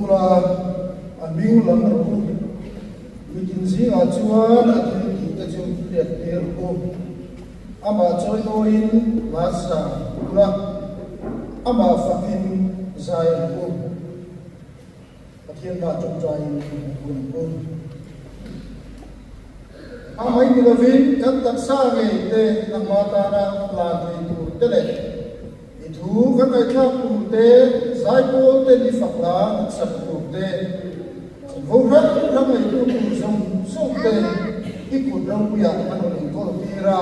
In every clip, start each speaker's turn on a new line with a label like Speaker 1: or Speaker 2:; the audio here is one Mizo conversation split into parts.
Speaker 1: ula, a hming lam rawh u. Mitin zingah chuan a thil tihte chu hriattir rawh u. Amah chawimawiin hla sa ula, amah fakin zai rawh u. Pathian mah tawngtaiin kan kun ang u. A mai ni lovin kan taksa ngei te nangma tana plan thei tur te leh i thu kan ngaihthlak tur te, zaipawl te ni fak la an sak tur te, chanvo hrang hrang ngeitu tur zawng zawng te i kut ropuiah an rawn inkawl tir a,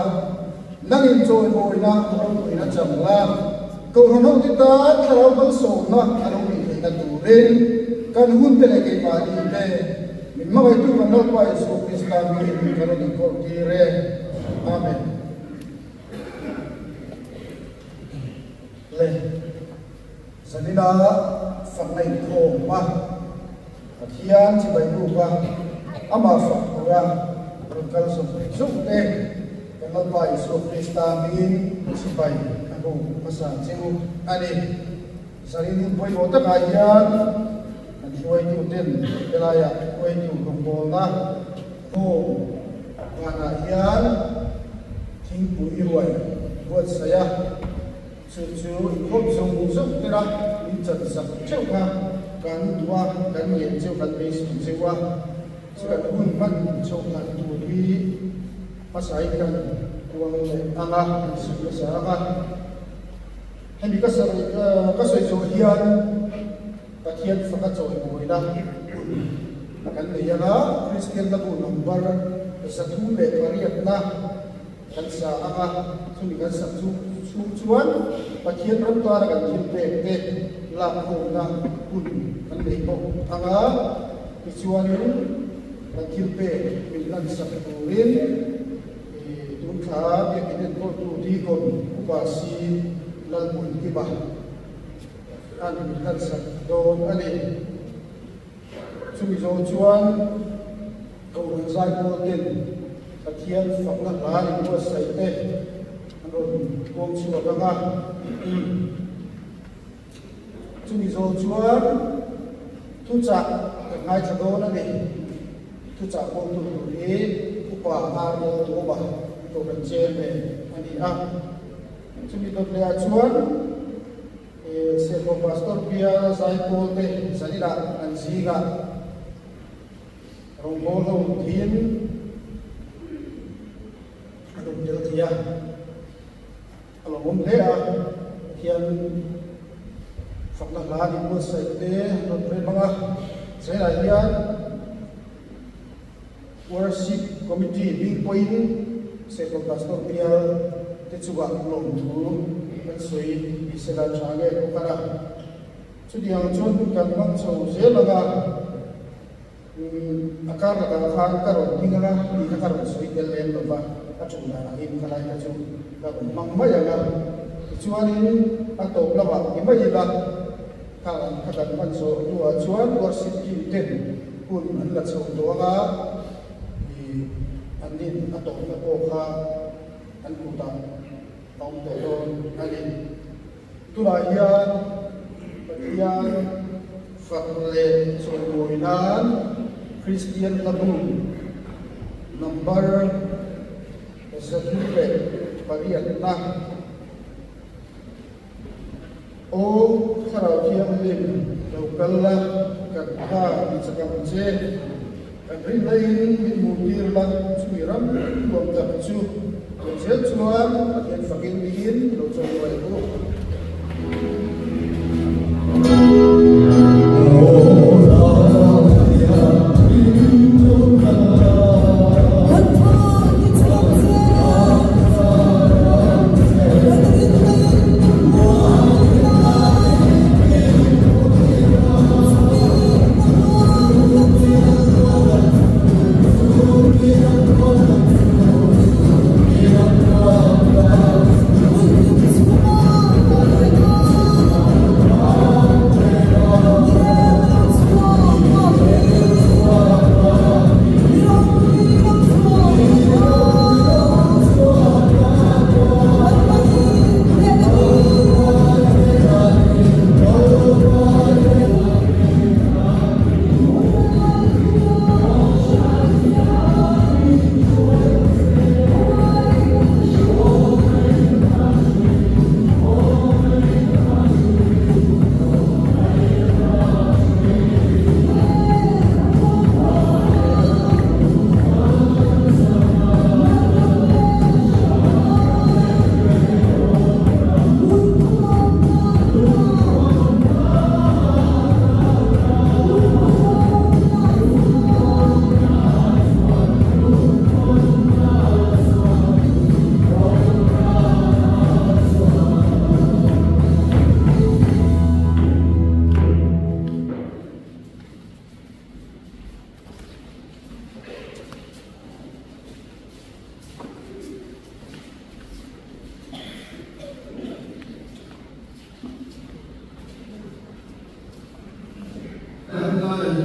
Speaker 1: nangin chawimawina ropuina chang la. Kohhran hote tan thlarau malsawmna a lo nih theihna turin kan hunte leh keimahni te min hmangaihtu kan Lalpa Isua Krista hmingin ka rawn inkawl tir e. Amen. Le zanina fakna inkhawm a Pathian chibai buk a amah fak tura rawn kal zawk zawk te Kan Lalpa Isua Krista hmingin sipai a hmu hmasa che u a ni. Zarin hun pawimawh takah hian kan hruaituten helaiah hruaitu rawngbawlna home vanah hian thingpui ruai buatsaih a, chu chu inkhawm zawng zawng tera min chansak theuh kha kan duh a, kan ngen cheu, kan beisei cheu a. Chu kan hun hman chho dan tur hi hmasain kan kuang leh ang a, kan sawi hmasa ang a. Hemi ka sawi ka sawi zawh hian Pathian faka chawimawina hun kan nei ang a, Kristian Labu number 308na kan sa ang a, chumi kan sak chu chhung chuan Pathian ram tana kan thil pek te lakkhawmna hun kan nei bawk ang a. Tichuanin kan thil pek min hlansak turin i tunthla biakin enkawltu Deacon Upa Si Lalhmunkima an min hlansak dawn a ni. Chumi zawh chuan Kohhran Zaipawl ten Pathian fakna hla inbuatsaih te an rawn puang chhuak ang a. Chumi zawh chuan thuchah kan ngaithla dawn a ni. Thuchah pawh tur tur hi upa Arnold Tuoma Kohhran Chairman a ni a. Chumi dawt lehah chuan Serhawm Pastor Pia Zaipawl te zaninah an zingah rawngbâwl ho thin an awm tel thei a. A lo awm hle a, Pathian fakna hla nih buatsaih te an rawn rem ang a, Zainah hian Worship Committee hming pawhin Serkawn Pastor Bial te chungah lawmthu kan sawi ni sela tha nge bawk a na. Chutiang chuan hun kan hmang chho zel ang a. A kar lakah khan ka rawn ding ang a, tih kha ka rawn sawi tel lem lo va, a ṭum dan angin ka lai kha chu ka rawn hmang mai ang a. Tichuanin a tawp lamah ti mai ila, khang ang kha kan hman zawh hnuah chuan worship team ten hun an la chho tawh ang a, ih an nin a tawpna pawh kha an kutah a awm tawh dawn a ni. Tunah hian Pathian fak leh chawimawi nan Kristian hlabu number 308na Aw Thlarau Thianghlim lo kal la kan tha ti chak ang che, kan rinlaiin min hmuhtir la chumi ram nuam tak chu. Tun zel chuan Pathian fakin niin lo chawimawi ang u.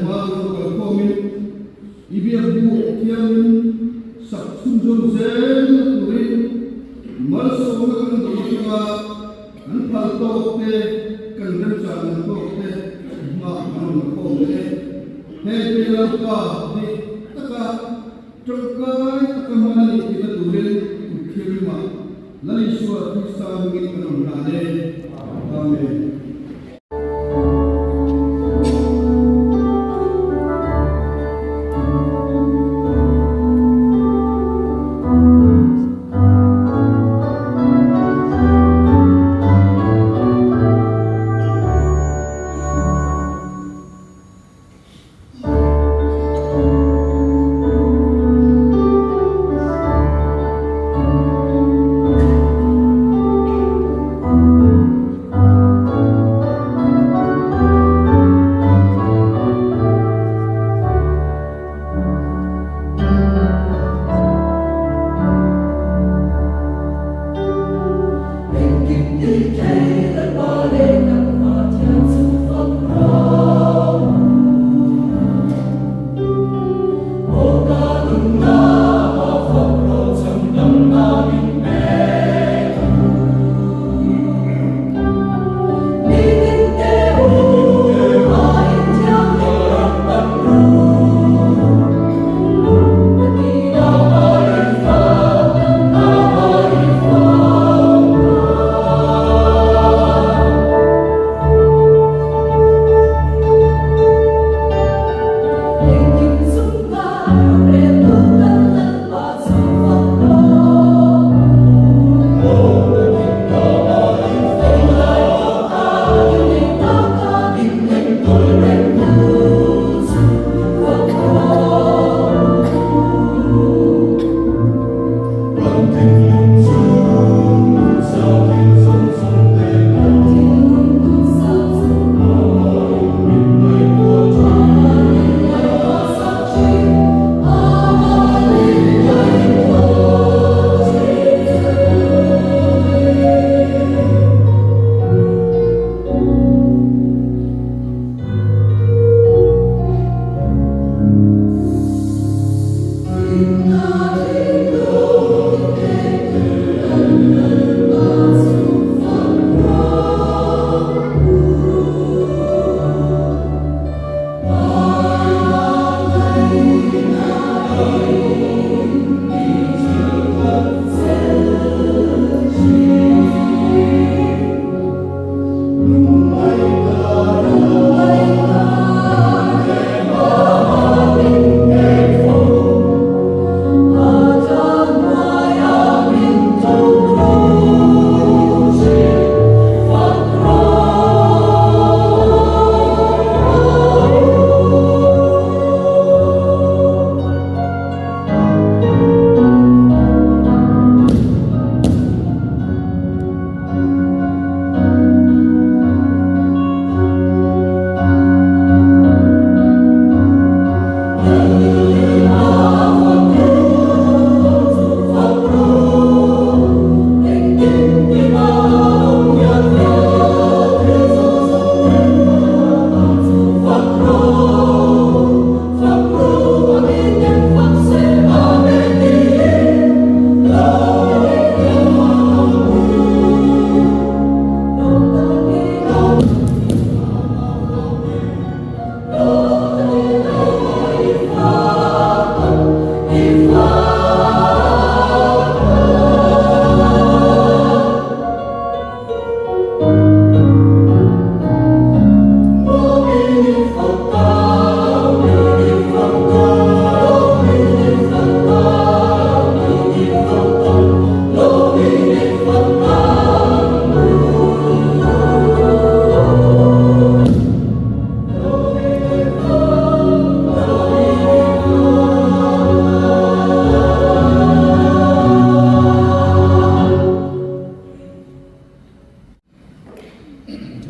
Speaker 2: hma lo kal khawmin i biak buk thiangin sak chhunzawm zelna turin malsawmna kan dawng atanga kan phal tawk te, kan remchang ang tawk te hma kan rawn la khawm leh e. Heng te Lalpa dik taka tangkai taka hman a nih tihna turin kut thianghlimah Lal Isua Krista hmingin kan rawn hlan e. Amen.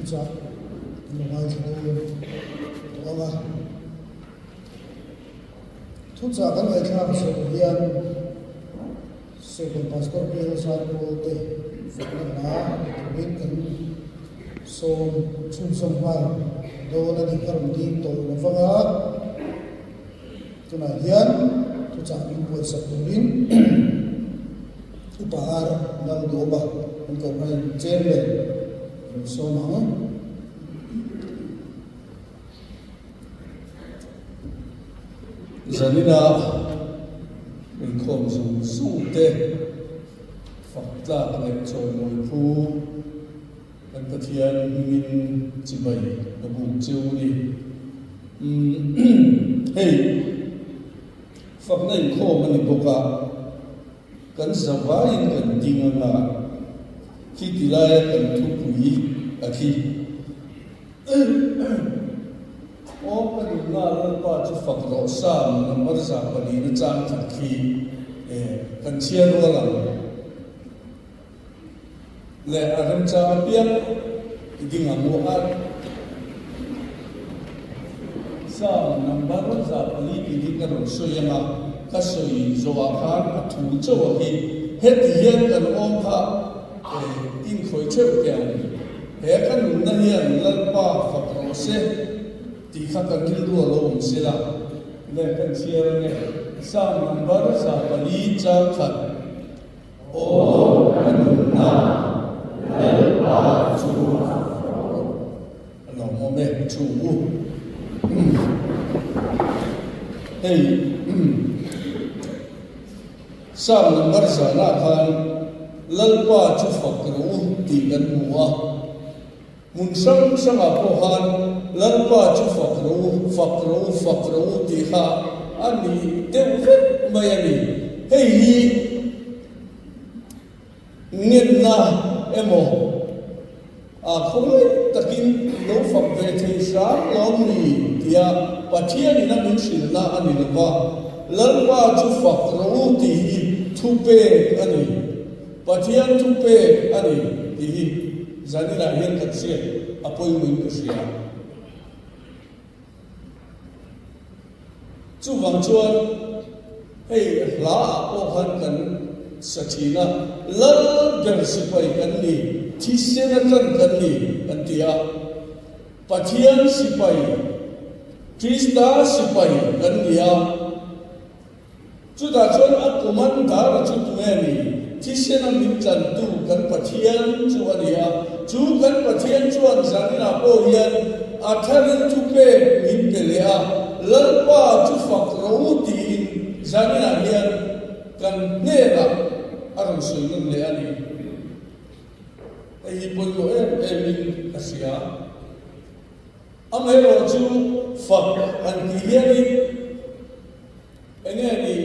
Speaker 1: Thuchah kan lo ngaithla dawn tawh ang a. Thuchah kan ngaihthlak zawh hian Serhon Pastor Bial Zaipawl te fakna hla turin kan sawm chhunzawm nghal dawn a ni. Ka rawn ding tawh lo vang a. Tunah hian thuchah min buatsak turin Upa Ar Lalduhawma kan kohhran chairman a rawn sawm ang.
Speaker 3: Zanina inkhawm zung zung te fak tlak leh chawimawi phu kan Pathian hmingin chibai ka buk cheu ni. Umm hei fakna inkhawm a ni bawk a, kan zavaiin kan ding anga khi ti laia kan thupui a khi. Aw ka nunna Lalpa chu fak rawh Psalm number 4 chang khat khi kan chhiar rual ang leh a remchang apiang i ding ang u a. Psalm number 4 tih hi ka rawn sawi ang a, ka sawi zawhah khan a thu chauh a khi heti hian kan awm kha inkhawih theuh teh ang. He ka nunna hian Lalpa fak rawh se tih kha kan rilru a lo awm se la. Le kan chhiar ange. Psalm number 4 chang khat. Aw ka nunna, Lalpa chu fak rawh. A lawmawm e, thu u. Hei Psalm number zanah khan Lalpa chu fak rawh u tih kan hmu a. Hmun hrang hrangah pawh khan Lalpa chu fak rawh u, fak rawh u, fak rawh u tih kha a ni deuh vek mai a ni. Hei hi ngenna emaw a khawngaih takin lo fak ve thei hram lawm ni tia Pathianin a min hrilhna a ni lo va, Lalpa chu fak rawh u tih hi thupek a ni, Pathian thupek a ni tih hi zaninah hian kan hriat a pawimawhin ka hria. Chuvang chuan hei hla ah pawh khan kan sa thin a, Lal ber sipai kan ni, thisen atang kan ni kan ti a. Pathian sipai, Krista sipai kan ni a. Chutah chuan a commander chu tunge ni? Thisena min tlantu kan Pathian chu a ni a. Chu kan Pathian chuan zaninah pawh hian a tharin thupek min pe leh a, Lalpa chu fak rawh u tiin zaninah hian kan hnenah a rawn sawi nawn leh a ni. Hei hi pawimawh em emin ka hria. Amaherawhchu fak han tih hianin enge ni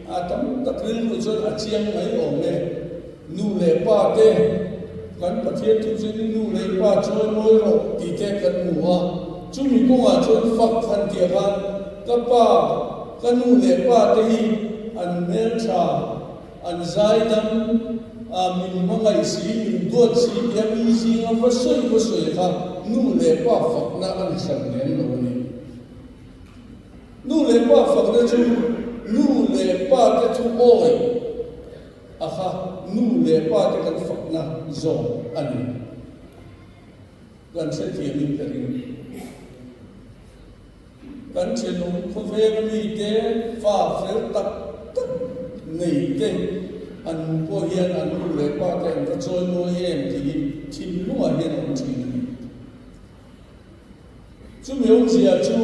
Speaker 3: a tam tak rilru chuan a chiang mai awm e. Nu leh pa te kan Pathian thu chuan i nu leh pa chuan ngawi rawh tih te kan hmu a. Chumi kawngah chuan fak han tih ah khan ka pa, ka nu leh pa te hi an hmeltha, An zaidam a, min hmangaih si, min duat si tia mi zinga va sawi va sawi kha nu leh pa fakna a ni hran lem lo a ni. Nu leh pa fakna chu nu leh pa te thu awi a kha nu leh pa te kan fakna zawk a ni. Kan hrethiamin ka ring. Kan thenawm khawvel mite fa fel tak tak nei te an pawh hian an nu leh pa te an va chawi mawi em tih hi thinlungah hian a awm thin a ni. Chumi awmzia chu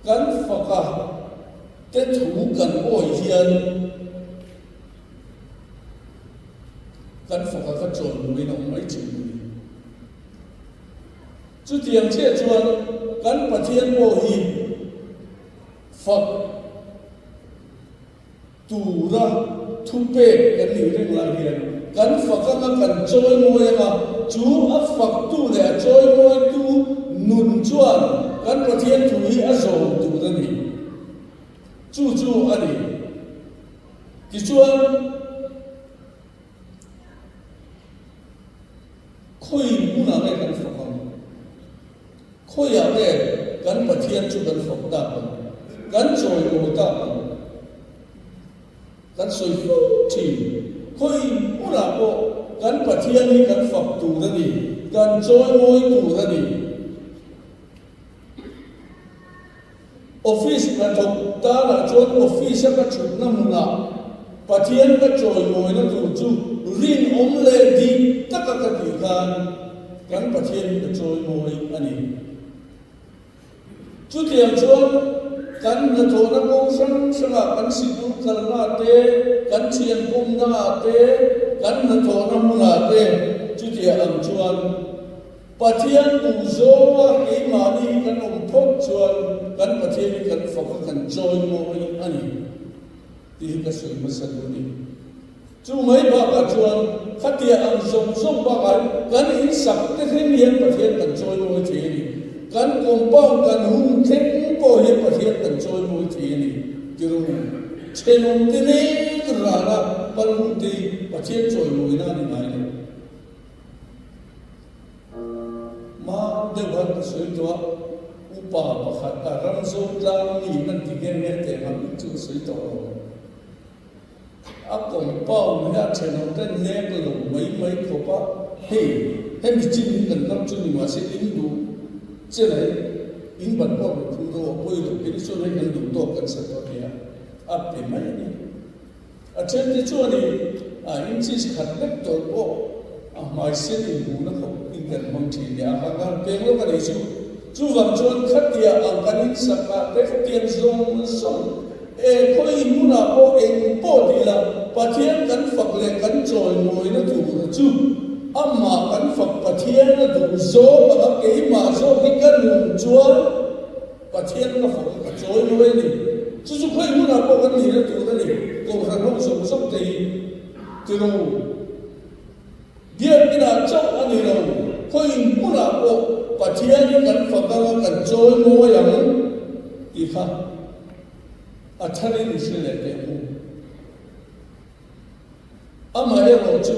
Speaker 3: kan faka te thu kan awi hian kan faka ka chawi mawiin a awm mai thin a ni. Chutiang chiah chuan kan Pathian pawh hi fak tura thupek kan nih reng lai hian kan fak anga kan chawimawi anga chu a faktu leh a chawimawitu nun chuan kan Pathian thu hi a zawm tur a ni. Chu chu a ni. Tichuan. Khawi hmunah nge kan fak ang? Khawiah nge kan Pathian chu kan fak tak ang? Kan chawimawi tak ang? Kan sawi fo thin. Khawi hmunah pawh kan Pathian hi kan fak tur a ni, kan chawimawi tur a ni. Office hnathawk tanah chuan office a ka thutna hmunah Pathian ka chawimawina tur chu rinawm leh dik taka ka tih khan kan Pathian hi ka chawimawi a ni. Chutiang chuan kan hnathawhna kawng hrang hrangah kan sikul kalna te, kan thian pawmnaah te, kan hnathawhna hmunah te chutiang ang chuan Pathian duh zawnga keimahni hi kan awm phawt chuan kan Pathian hi kan fak a, kan chawimawi a ni tih hi ka sawi hmasa duh a ni. Chu mai bakah chuan khatia ang zawng zawng bakah kan insak te thleng hian Pathian kan chawimawi thei a ni. Kan compound kan hun thleng pawh hian Pathian kan chawimawi thei a ni. Tiru thenawm te nek rana kal hun te hi Pathian chawimawina a ni ngai lo. Hma deuh han ka sawi tawh a, upa pakhat a ram zo tlang mi an ti nghe nghe teh ang in chu ka sawi tawh lo. A compound hi a thenawm te nek lo mai mai khawp a, hei hemi chin hi kan ram chu ni mahse in duh chen a in ban pawh rawn phur deuh a pawi lo kei chuan hei kan duh tawk kan sa tawh nia a pe mai a ni. A thente chuan in a inches khat vek tawlh pawh a hmai sen inhmuhna khawp in kan hmang thin nia a kha khan peng lawk a nih chu. Chuvang chuan khatia ang kan insak ah te khatiang zawng zawng e khawi hmunah pawh eng pawh ti ila Pathian kan fak leh kan chawimawina tur chu amah kan fak Pathian a duh zawng anga keimah zawk hi ka nun chuan Pathian ka fawk a, ka chawi mawi a ni. Chu chu khawi hmunah pawh kan nihna tur a ni. Kohhran ho zawng zawng te hi tiro Biakinah chauh a ni lo, khawi hmunah pawh Pathian hi kan fak anga kan chawi mawi ang tih kha a tharin i hre leh teh ang u. Amaherawhchu.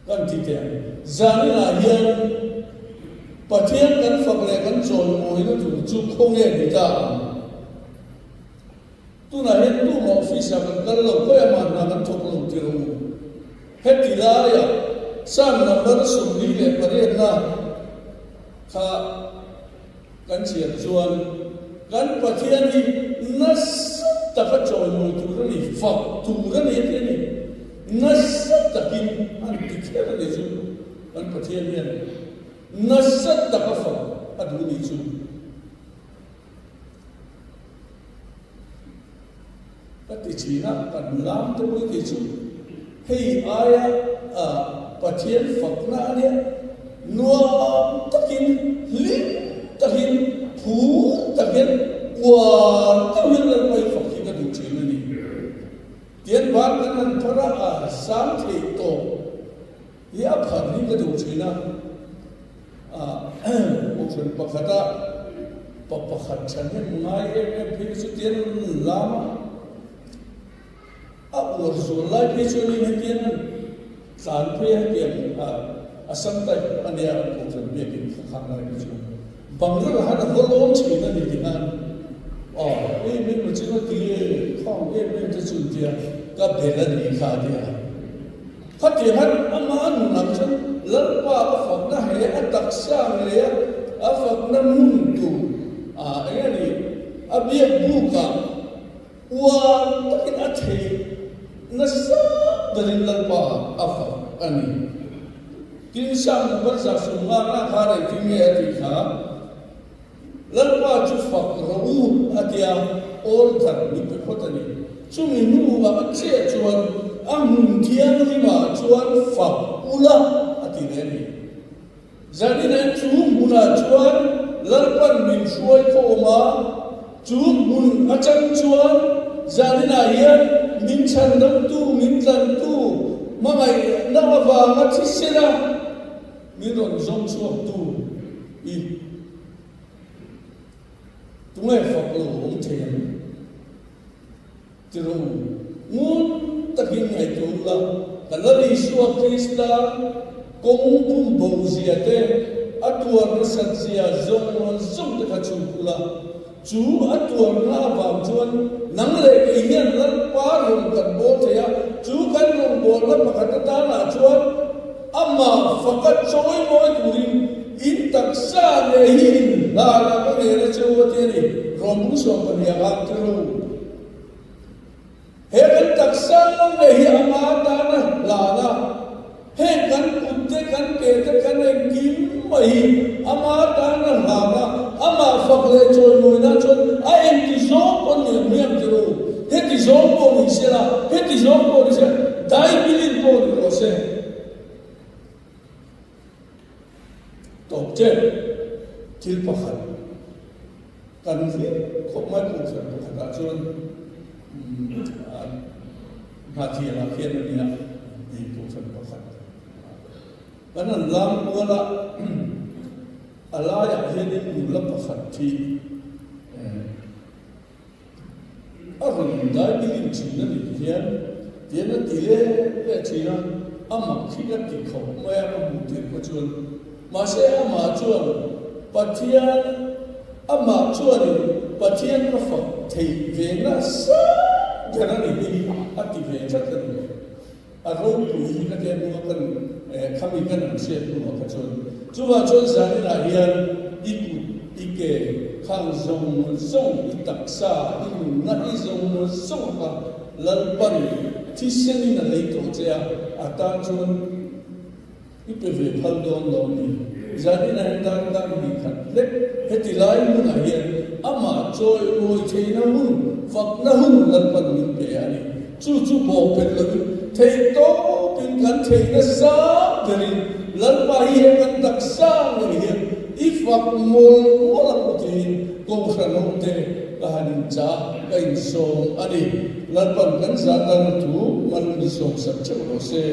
Speaker 3: Kan ti teh ang. Zaninah hian Pathian kan fak leh kan chawimawina tur chu khawnge ni ta ang? Tunah hian tumah office ah kan kal lo, khawiah mah hna kan thawk lo ti rawh u. Heti laiah Psalm number 48 na kha Kan chhiar chuan kan Pathian hi nasa taka chawimawi tur a ni, fak tur a ni a ti a ni. Nasa takin an ti kher a ni chu kan Pathian hian nasa taka fak a duh a ni chu. Ka ti thin a, kan lam te pawh i ti chu hei aia Pathian fakna a nia, nuam takin, hlim takin, phur takin, uar deuhin Lalpa i fak hi ka duh thin a ni. Tian ban kan han phar a, a sang theih tawp hi a phar hi ka duh thin a. Kohhran pakhata pa pakhat thahnem ngai em em phei chu tian an lam a, a uar zual lai phei chuanin hetiang an tlan phei a hetiang Assam type a nia kohhran biakin kha khang lai phei chuan Bangla han a vaw lawm thin a ni ti khan aw em em a chunga ti e khawng em em te chu tia ka bel a ni kha a tia. Khatiang amah nunah chuan Lalpa a fakna he a taksa ngei a, a fakna hmun tur ah eng a ni? A biak bukah uar takin a theih nasa berin Lalpa a fak a ni. Tin, Psalm number 150 khan engtin nge a tih kha? Lalpa chu fak rawh u a ti a, order min pe phawt a ni. Chumi hnuah a chiah chuan a hmun thianghlimah chuan fak ula a ti leh a ni. Zaninah chu hmunah chuan Lalpan min hruai khawm a, chu hmun atang chuan zaninah hian min chhandamtu, min tlantu hmangaihna avanga thisena Min rawn zawng chhuaktu i tunge fak lo awm thei ang? Ti rawh u, ngun takin ngaihtuah ula, ka Lal Isua Krista kawng bum bo zia te, a tuar nasat zia zawng zawng te kha chhuk ula, Chu a tuarna avang chuan nang leh kei hian Lalpa rawn kan bawl thei a, chu kan rawngbawlna pakhat atanah chuan amah faka chawimawi turin in taksa ngei hi in. Hlana ka ngen a che u a ti a ni, Rom bung 12 ah ti ru. He kan taksa ngei hi ama tana hlan a, heng kan kut te, kan ke te, kan engkim mai hi ama tana hlan a, amah fak leh chawimawina chuan a engti zawng pawn liam liam ti ru, heti zawng pawh ni se la, heti zawng pawh ni se, daibilin pawh ni rawh se. Tawp tep thil pakhat kan hlim khawp mai kohhran pakhatah chuan Hnathianah khian a nia hei kohhran pakhat kan han lam kual a, a laiah hianin nula pakhat hi A rawn dai bilin thin a nih hian tian a ti leh leh thin a, a mak hi ka ti khawp mai a ka hmuh theih pawh chuan. Mahse amah chuan Pathian amah chuanin Pathian ka fak theih ve nasa ber a nih hi a ti ve tlat a ni. A ropui hi ka tia hnu a kan khami kan an hriat hnuah kha chuan chuvang chuan zaninah hian i kut i ke khang zawng zawng i taksa i nunna i zawng zawng kha Lalpan thisenin a lei tawh che a, a tan chuan i pe ve phal dawn lo a ni. Zaninah hian dar dar hnih khat hlek heti lai hmunah hian amah chawi mawi theihna hun fakna hun Lalpan min pe a ni. Chu chu bawhpelh lovin theih tawpin kan theihna sang berin Lalpa hi he kan taksa ngei hian i fak mawl mawl ang u tiin Kohhran ho te ka han inchah ka insawm a ni. Lalpan kan zah dan thu mal min sawmsak theuh rawh se.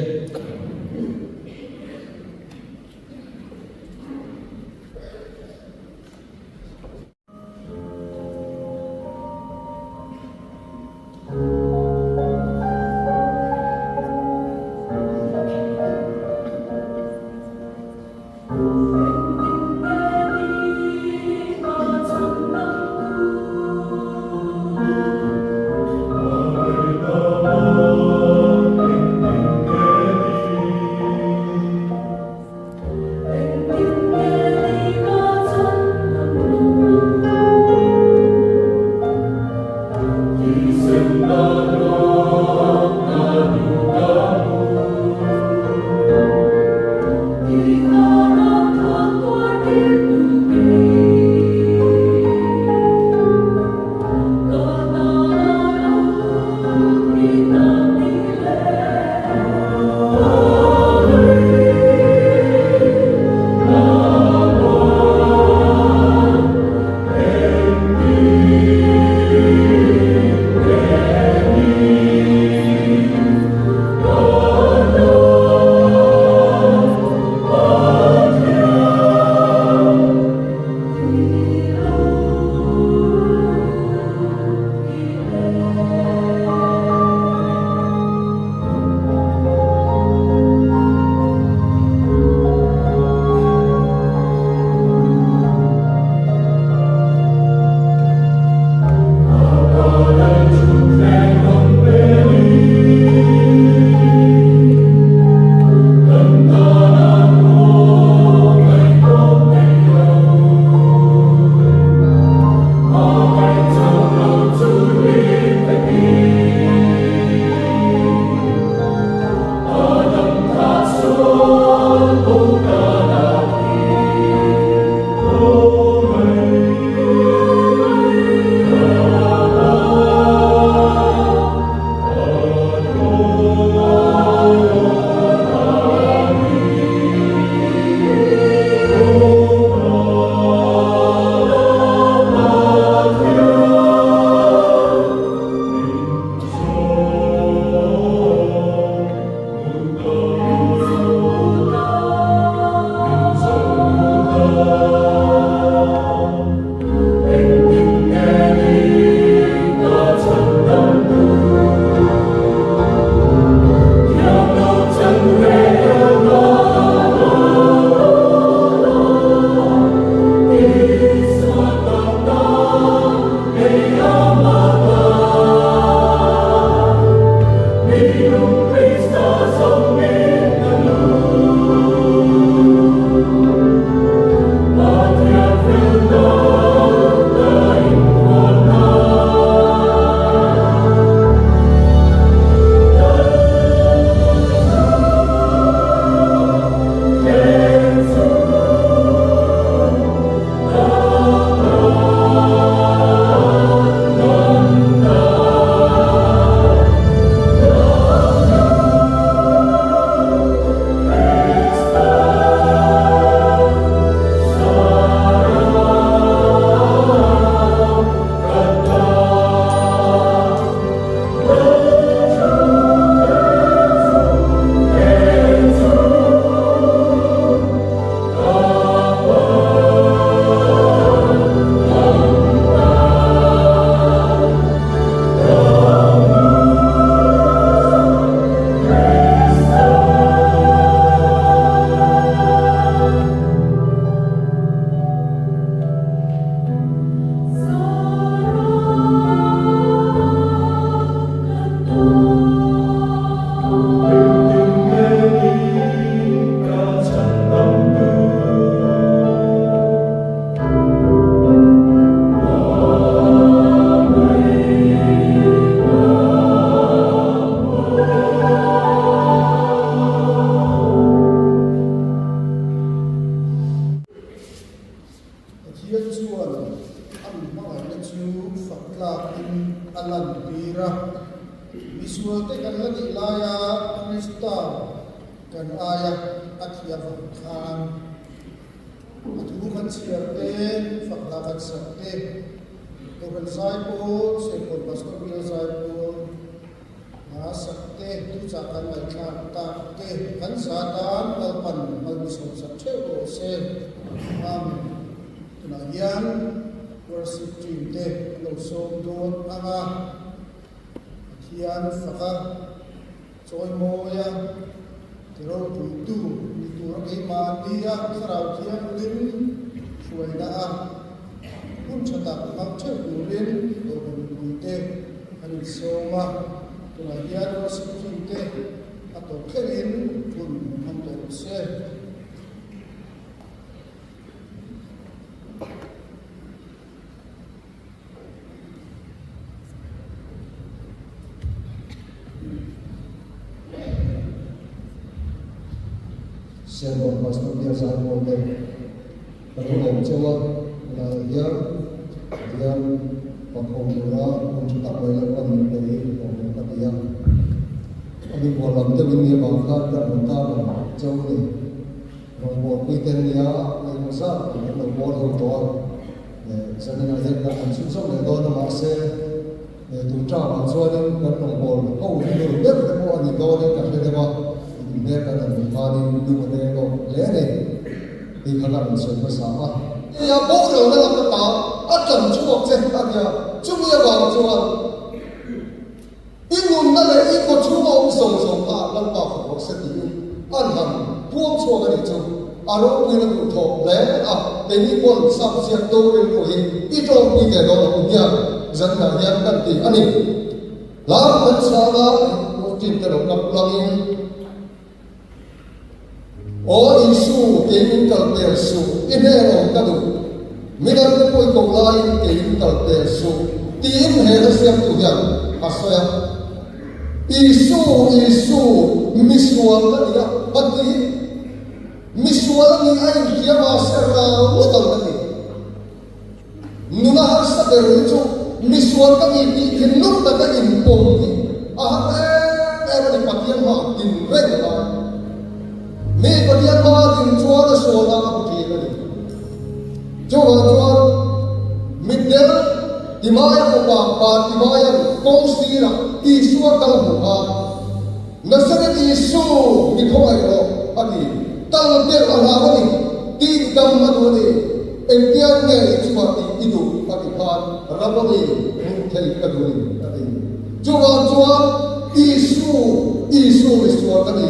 Speaker 1: chuan a mi hmangaihna chu fak tlakin a lantir a. Misualte kan la nih laia Krista kan aia a thih avang khan a thu kan chhiar te, fakna kan sak te, Kohhran Zaipawl, Serkawn Pastor Bial Zaipawl, Hna sak te, thuchah kan ngaihthlak tak te kan za tan Lalpan malmisawm sak theuh rawh se. Amen. Tunah hian worship team te an lo sawm dawn ang a, Pathian faka chawimawi a, ti ropuitu ni tura keimahni a Thlarau Thianghlim hruaina a hun tha tak hmang theuh turin Kohhran mipuite an insawm a, tunah hian worship team te a tawp thlengin hun hmang tawh rawh se.
Speaker 4: Sermon Pastor Bial Zaipawl te ka lo awm cheu a, tunah hian Pathian fak ho tura hun tha tak mai lo pan min pe hi hlawm ka ti a. A mi bual lam deuhin mi avang khan ka rawn tar ang cheu a ni. Rawngbawlpui te an nia, engemaw zat kan lo bawl ho tawh a. Zaninah hian kan han chhun zawk leh dawn a, mahse tun ṭamah chuanin kan rawngbâwl ho hi nur ber te pawh a ni dawnin ka hre deuh a, inhmel kan han hmuh khanin lung a leng lawk hle a ni tih kha ka rawn sawi hmasa a. Nia, boralna lam ka ta a tlan chhuak che a nia, chumi avang chuan i nunna leh i kaw chhunga awm zawng zawng kha Lalpa fak rawh se tiin an han puang chhuak a nih chu. A ropuina duh thawh hle a, keini pawn sap ziak do rilru hi i tawngpui ve dawn ang u hian zanah hian kan ti a ni. Hla kan chhang a, team te lo kap langin, Aw Isu, kei min kal pel suh, i hnen awm ka duh. Midangte pawh i koh laiin kei min kal pel suh, tiin he hla siamtu hian a sawi a. Isu, Isu, misual ka ni a, a ti. Misual a nih a inhria mahse rau ngawt ang ka ti. Nuna harsa ber hi chu misual ka ni tih thinlung taka inpawm hi a har em em a ni. Pathian hmaah din reng a ngai. Mi Pathian hmaah din chuan a sualna a hmu thin a ni. Chuvang chuan mitdel Timaia fapa pa Timaia'n kawng sirah Isua kal hmu khan Nazareth Isu mi khawngaih rawh a ti. Kal ber a hlau a ni, tih dam a duh a ni. Engtiang nge i chungah tih i duh a ti khan Rabboni hmuh thei ka duh a ni a ti. Chuvang chuan Isu, Isu misual ka ni,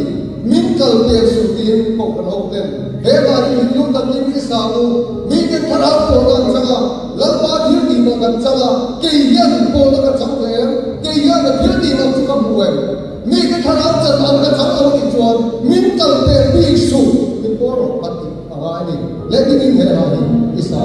Speaker 4: min kal tel suh tiin kohhran ho ten he mah hi thinlung takin i sa u, miten thlarau pawlna an chang a, Lalpa thil tih mak an chang a, kei hian pawlna ka chang ve em? Kei hian a thil tih mak chu ka hmu em? Mite thlarau chan ang ka chang lo tih chuan min kal tel bik suh, min pawl rawh kan tih a ngai a ni. Let me in he hla hi i sa.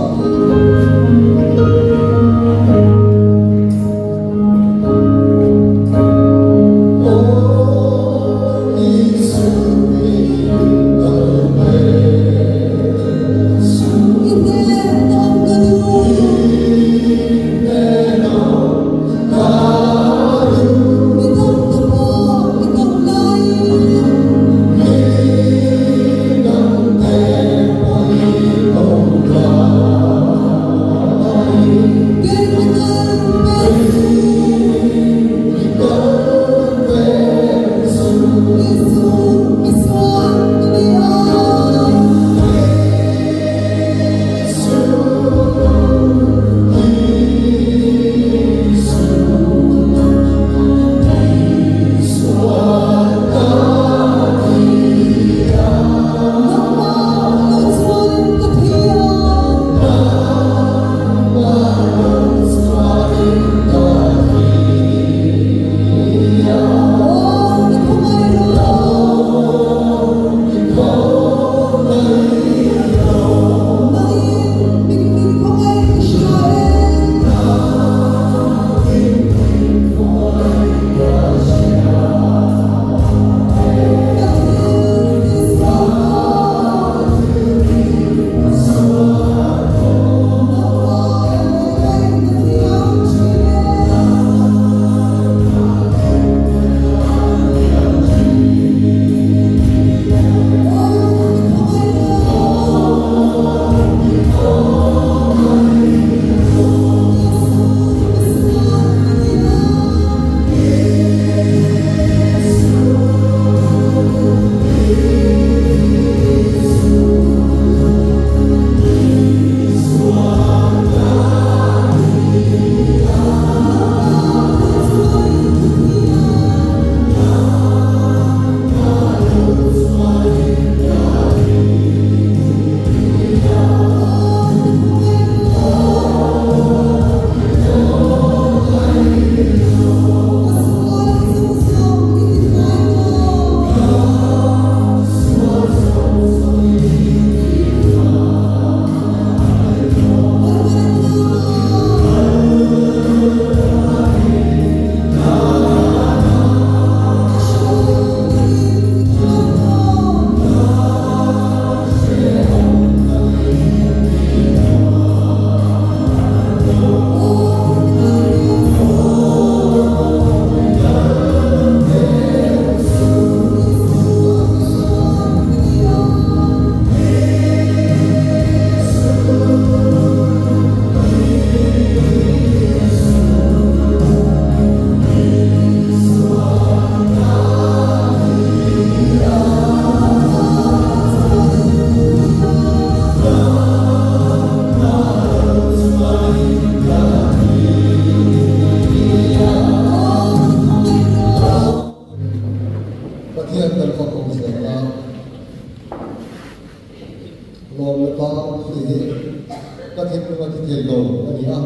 Speaker 4: a ni a.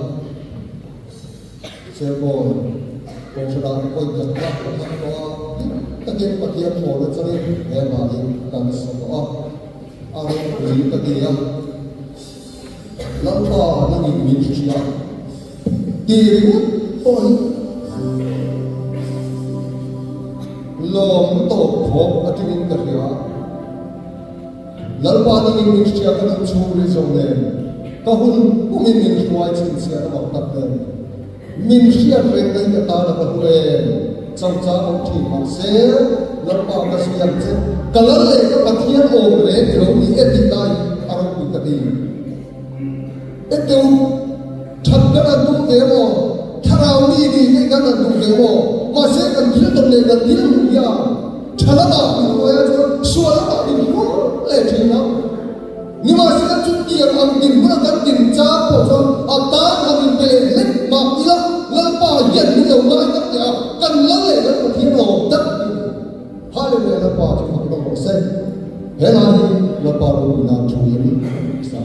Speaker 4: Serkawn Kohhranah vawi khat kha ka hmang tawh a, hlim takin Pathian thawn atangin he hmain kan sa tawh a, a ropui ka ti a. Lalpa nangin min hria tih ringawt pawh hi lawm tawp khawp atangin ka hria. Lalpa nangin min hria ka nun chhung ri zawng nen, ka hun pumin min hruai chhinchhiah na mak tak nen, min hriat reng na hi ka tan a ka hlu em? Cho chang awm thin mahse, Lalpa ka zui ang che, ka lal leh ka Pathian awm reng i lo ni e tih lai a ropui ka ti. Eteu, that kan han duh ve maw? Thlarau mi nih ngei kan han duh ve maw? Mahse kan thil tawn leh kan thil hmuh hian tha lamah min hruai a chuan sual lamah min hruai leh thin a. Nimahsela chutiang ang dinhmuna kan din chang pawh chuan a tan han inpe leh hlek mah ila Lalpa hian min lo ngai tak leh a, kan lal leh kan Pathian lawm tak hi a ni. Hallelujah Lalpa chu fak dawng rawh se. He lai hi Lalpa ropui nan thu in sa.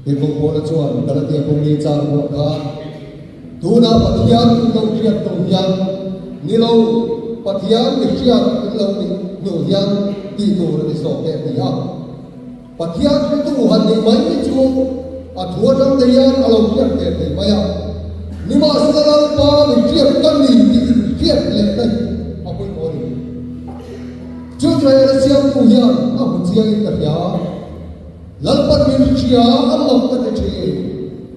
Speaker 4: Tirhkoh Paula chuan Galatia kawngli chang pawh khan, Tunah Pathian in lo hriat hnu hian, ni lo, Pathian mi hriat in lo nih hnu hian tih tur a ni zawk e a ti a. Pathian hritu han nih mai hi chu a thu atang te hian a lo hriat ve thei mai a, nimahsela Lalpa mi hriat ka ni tih in hriat leh na hi a pawimawh a ni. Chu Israel siamtu hian a hmu chiangin ka hria. Lalpan min hria a mak ka ti thin.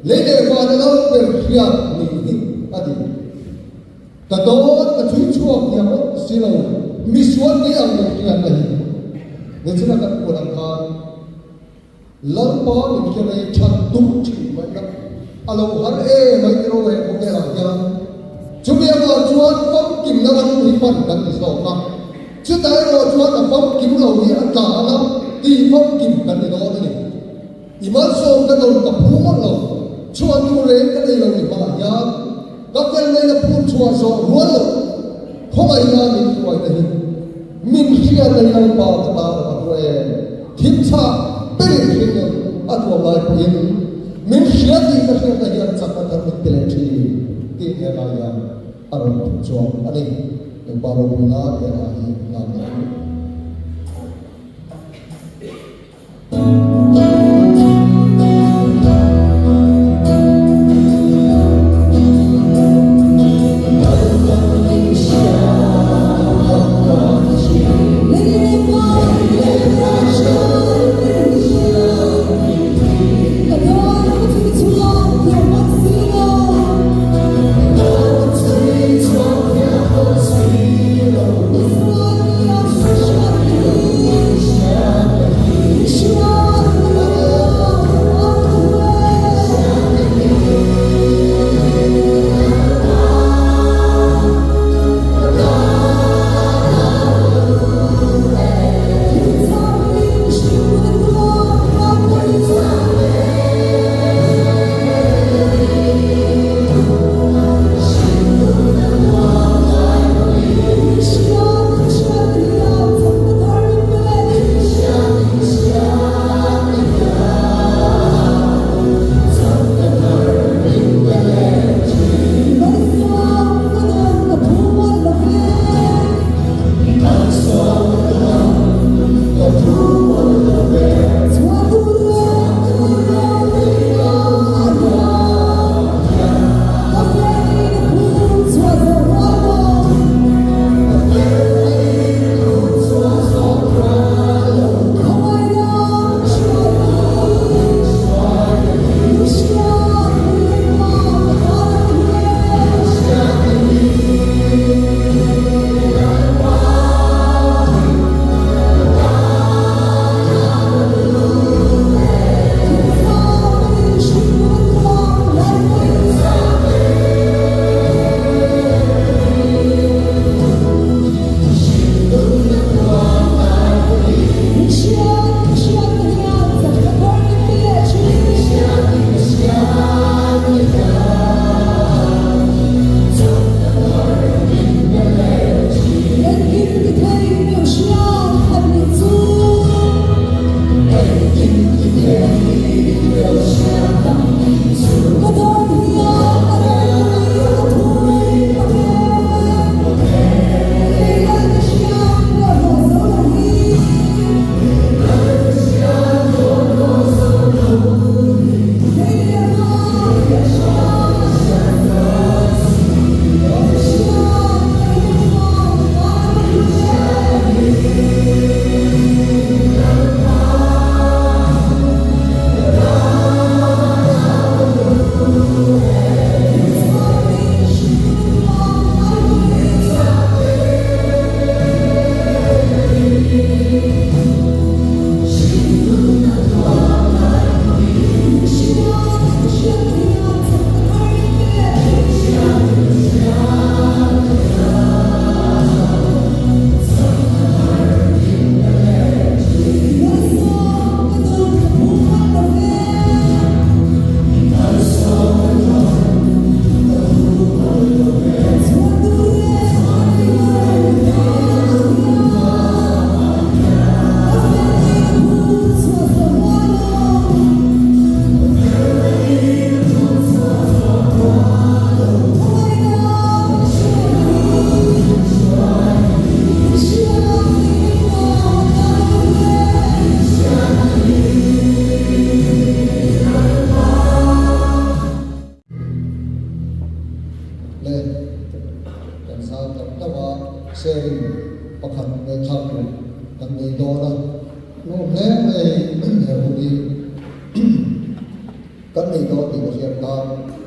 Speaker 4: Lei leh vana lal ber hriat ni hi a ni. Ka dawn ka thui chhuak thiam awk si lo, misual ni ang min hriat a hi. Nichina kan puan ang khan Lalpa min hria ei that tum thin mai la, a lo har e mai ti ro he khawvelah hian. Chumi avang chuan famkimna ram hi pan kan ni zawk a, chutah erawh chuan a famkim lo hi a tla a, tih famkim kan ni dawn a ni. I malsawm ka dawn ka phu ngawt lo, chhuah tur reng ka nei lo i hmaah hian ka fel neihna phur chhuah zawh rual lo, khawngaihna min hruai te hi min hriat a Lalpa ka tan a va hlu em, thim chhah berin hringnun a tuam lai pawhin min hria tih ka hriatna hian chakna thar min ti leh thin tih he lai hian a rawn thu chuang a ni. Lalpa ropuina he hla hi lak leh ang.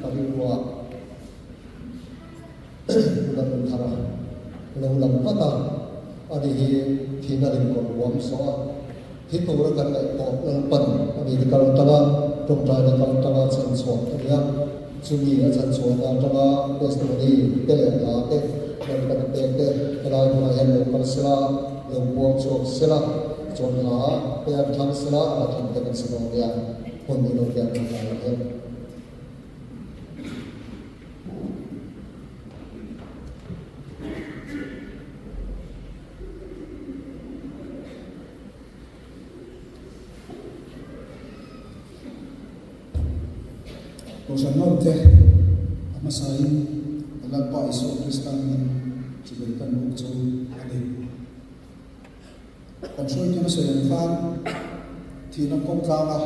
Speaker 4: ka rilruah Hula hmun thar a lo lang vat a, ani hi thihna ringkawr ruam sawh a, thi tura kan ngaih tawh Lalpan ani hi kal tanga tawngtaina kal tanga chhan chhuah a ni a, chumi a chhan chhuahna atanga testimony te leh hla te Lalpan a pek te helai hmunah hian lo kal sela, lo puang chhuak sela, chuan hla te an thlang sela, a thlang te kan si dawn nia, hun i lo pian hmun laiah hian.
Speaker 1: Kohhran naute a hmasain Lalpa Isua Krista hmingin chibai kan buk chu a ni. Kan hruaituna sawi ang khan thihna kawng tlanga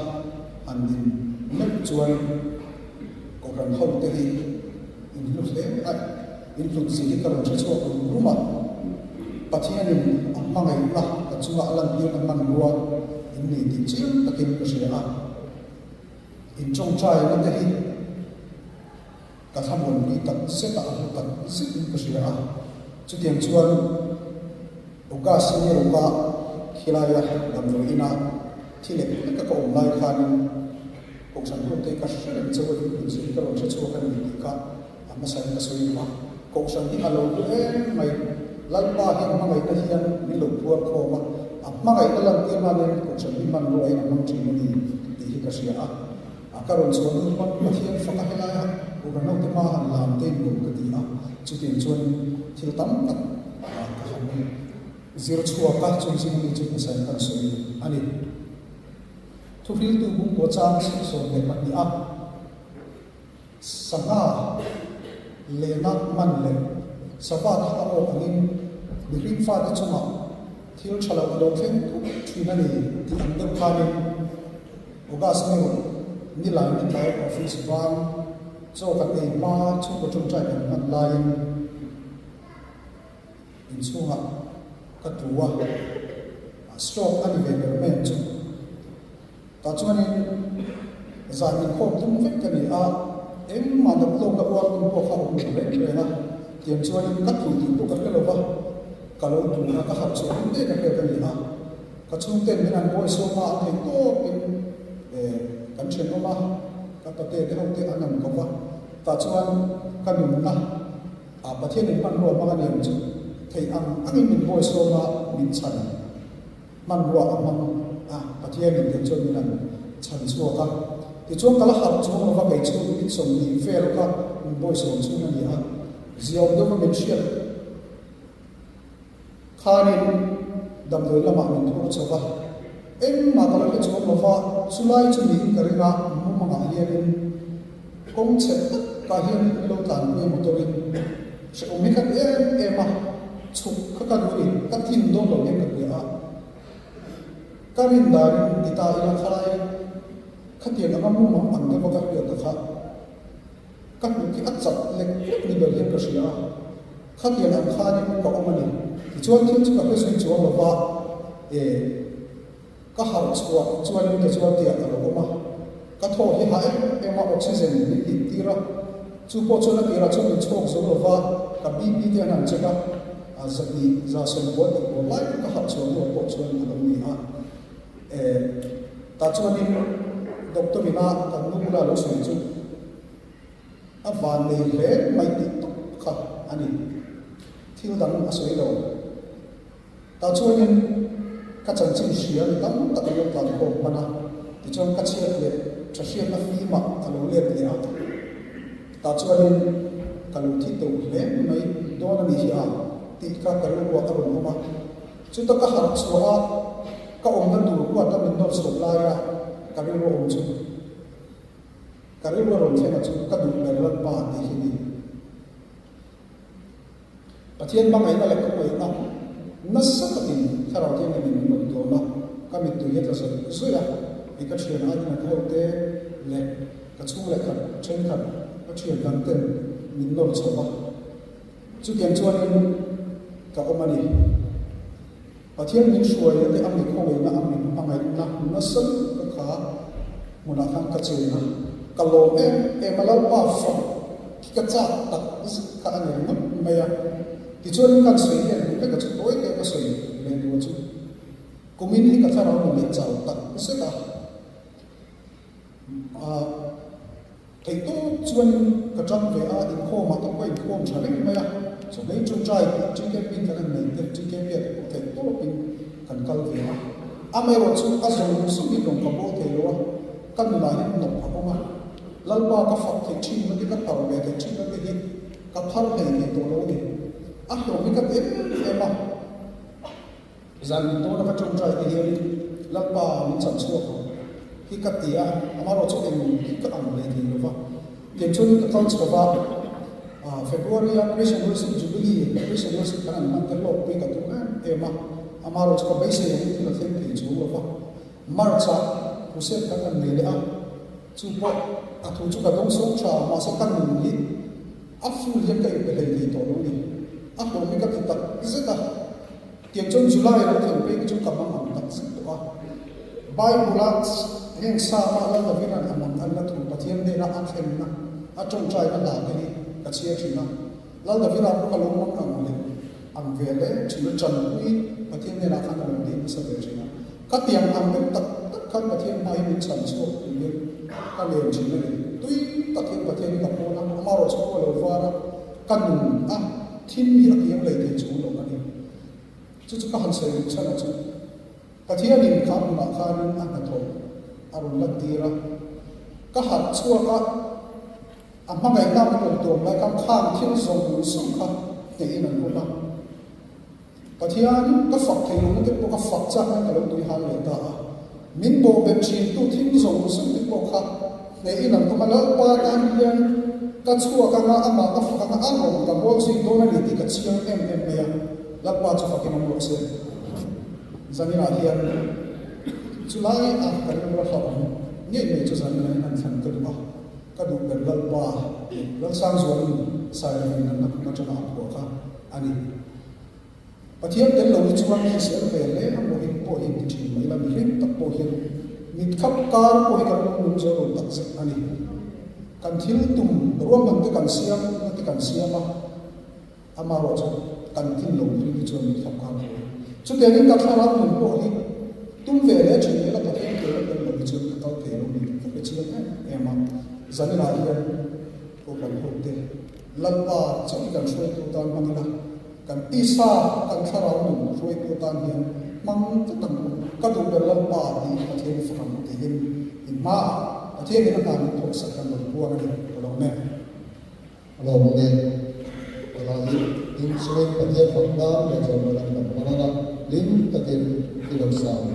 Speaker 1: han din meuh chuan Kohhran hote hi inhlu hle a, inhlut zia hi ka rawn hre chhuak rum rum a. Pathianin a hmangaihna ka chunga a lantirna hmanrua in ni tih chiang takin ka hria a. Intawngtaina te hi ka thlamuanpui tak zet a, a hlu tak zetin ka hria a. Chutiang chuan August ni ruka khilaia damdawi ina thi lek leka ka awm lai khanin Kohhran hute ka hre reng chauh a, inhmun zir ka rawn hre chhuak a ni tih kha a hmasain ka sawi duh a. Kohhran hi a lo hlu em mai. Lalpa hian hmangaihna hian min lo phuar khawm a, a hmangaihna lantir nanin Kohhran hi hmanruain a hmang thin a ni tih hi ka hria a. A ka rawn chhuah hnu pawn Pathian faka helaia Kohhran hote hma han lam te nuam ka ti a, chutiang chuan thil tam tak ka han zir chhuak a, chung zing ami chu hmasain kan sawi a ni. Thuhriltu bungkaw chang 12 a sangha lehna man leh sava kha a awk angin mihring fate chungah thil tha loh a lo thleng thup thin a ni tih ang deuh khanin August ni rawh nilai ni tlai office vang chaw kan ei hma chhungkaw tawngtai kan hman laiin Inchhungah ka tu a, stroke a ni ve ber mai ang chu. Tah chuanin zan inkhawm tum vek ka ni a, engmah dam tawk ka uar tum pawh kha a awm lo reng reng a, tiang chuanin ka tlu tih pawh ka hre lo va, ka lo tlu a, ka harh chhuah tum daih ka hriat a ni a. Ka chhungten min an bawi sawm a, an theih tawpin kan thenawm a, ka pate te ho te an an ko va, tah chuan ka nunna. A Pathian in hmanrua hmang a ni ang chu. Thei ang angin min bawi sawm a, min chhan hmanrua a hmang a, Pathian in kei chuan min han chhan chhuak a. Tichuan ka la harh chuang lova kei chu min 20 vel kha min bawi sawm chhung a ni a, ziaawm deuha min hriat khanin damdawi lamah min thur chho va, engmah ka la hre chuang lova, chulai chu niin ka ring a, mumangah hianin kawng chhe takah hian min lo tlanpui motor in hrehawm hi ka ti em em a, chhuk kha ka duh a ni, ka tlin dawn lo hian ka hria a, ka rin danin ti ta ila khalai khatiang anga mumang ang deuha ka hriat ta kha. Ka hnuk hi a chak lek lek ni ber hian ka hria a, khatiang ang khanin ka awm a ni. Tichuan thil chu ka hre zui chuang lo va, e, ka harh chhuah chuanin ke chuan tiah ka lo awm a. Ka thaw hi ha em em a, oxygen min hlip tir a, chu pawh chuan a tirah chuan min chhawk zo lo va, ka BP te an han check a, a 200 190 tih tur lai ka harh chhuah hnuah pawh chuan a lo ni a. E, tah chuanin doctor ina kan nu bula lo sawi chu a van nei hle mai tih tawp kha a ni. Thil dang a sawi lo. Tah chuanin ka chanchin hria mi tam tak an lo tlan khawm hman a, tichuan ka chhiat leh tha hriatna fimah ka lo let leh a. Tah chuanin ka lo thi teuh hle mai dawn a ni hi a tih kha ka rilruah a rawn awm a. Chuta ka harh chhuah a, ka awmna tur huat a min nawr chhoh laia ka rilru awm chu, ka rilru a rawn thleng a chu ka duh ber Lalpa tih hi ni. Pathian hmangaihna leh khawngaihna nasa takin Thlarau Thianghlim in min rawn tuam a, ka mittui hi a tla zawih zawih a, i ka thian Adina te ho te leh ka chhung leh khat thenkhat ka thian dang ten min nawr chho a. Chutiang chuanin ka awm a ni. Pathian min hruaina te a mi khawngaihna a min hmangaihna nasa lutuk ka kha hmunah khan ka chen a. Ka lawm em em a, Lalpa fak khi ka chak tak zet kha a ni ringawt mai a. Tichuanin kan sawi leh duh vek a chu tawi te ka sawi leh duh a chu. Kumin hi ka thlarau nun leh chau tak zet a. Theihtawp chuanin ka ṭang ve a, inkhawmah te pawh inkhawm ṭha reng mai a. Chawhmei ṭawngṭai tih TKP kan han nei te, TKP ah te pawh theihtawpin kan kal ve a. Amaherawhchu a zawng zawngin rawn ka bawl thei lo a, ka nunah hian nawk a awm a. Lalpa ka fak theih ṭhin na te, ka tar ve theih ṭhin na te hi ka phar hlei thei tawh lo a ni. A hlawm hi ka ti em em a. Zan min tawna ka ṭawngṭai te hianin Lalpa min cham chhuak ang hi ka ti a, amaherawhchu eng hi ka ang hle thei lo va. Tiang chuanin ka kal chho va, February a Christian Worship Jubilee, Christian Worship kan han hman te hlawkpui ka tum em em a, amaherawhchu ka beisei angin thil a thleng thei chuang lo va. March ah crusade kan han nei leh a, chu pawh a thu chu ka dawng sawng tha, mahse ka nun hi a full hian ka inpe hlei thei tawh lo a ni. A hlawm hi ka ti tak zet a. Tiang chuan July lo thlen phei te chu ka mang ang tak zet tawh a. Bible-a heng Psalm-a Lal Davida'n a mang anna thu Pathian hnena a thlenna, a tawngtaina hla te hi ka chhiar thin a. Lal Davida pawh ka lo mang ang leh ang ve hle thin a, tanpui Pathian hnenah khan a lo dil nasa ve thin a. Ka tiang ang deuh tak tak khan Pathian hma hi min chhan chhuak turin ka len thin a ni. Tui tak hian Pathian hi ka pawn a, amaherawhchu pawh a lo var a. Ka nun a thim hi a kiam lei thei chung lo a ni. Chu chu ka han sawi duh chhan a chu. Pathianin kha hmunah khanin a hnathawh a rawn lantir a. Ka harh chhuak a, a hmangaihna min rawn tuam lai khan khang thil zawng zawng kha hnehin an awm a. Pathian ka fak thei lohna te pawh ka fak chak hian ka lo tui hal leh ta a. Min bawhbet thintu thil zawng zawng te pawh kha hnehin an awm a, Lalpa tan hian ka chhuak anga amah ka fak anga a rawn ka bawl zui dawn a ni tih ka chiang em em mai a, Lalpa chu fakin awm rawh se. Zaninah hian chulai a ka rilru a hlauhawm ngei mai chu zaninah hian han thlan ka duh a, ka duh ber Lalpa Lalsangzualin Sairengin natna kum atanga a phuah kha a ni. Pathian tel lo hi chuan hrisel ve hle a maw hi pawh hi ti thin mai la, mihring tak pawh hian mit khap kar pawh hi kan lo nung zo lo tak zet a ni. Kan thil tum ruahman te kan siam na te kan siam a, amaherawh chu kan tlin lo thil hi chuan mit khap kar pawh hi chutiangin ka thlarau nun pawh hi tum ve hle thin mai la, Pathian tel tel lo hi chuan ka kal thei lo ni tih ka hre chiang em em a, zaninah hian Kohhran hote Lalpa chauh hi kan hruaitu tan hmang ila, kan tisa, kan thlarau nun hruaitu tan hian hmang tlat ang u. Ka duh ber Lalpa tih Pathian i fak ang u tiin in hmaah Pathianin a hna min thawhsak kan rawn puang a ni. Ka lo mek.
Speaker 4: A lawm ang e. Tunah hi hlim chungin Pathian fak nan leh chawimawi nan kan hmang ang a, hlim takin i lo sa ang.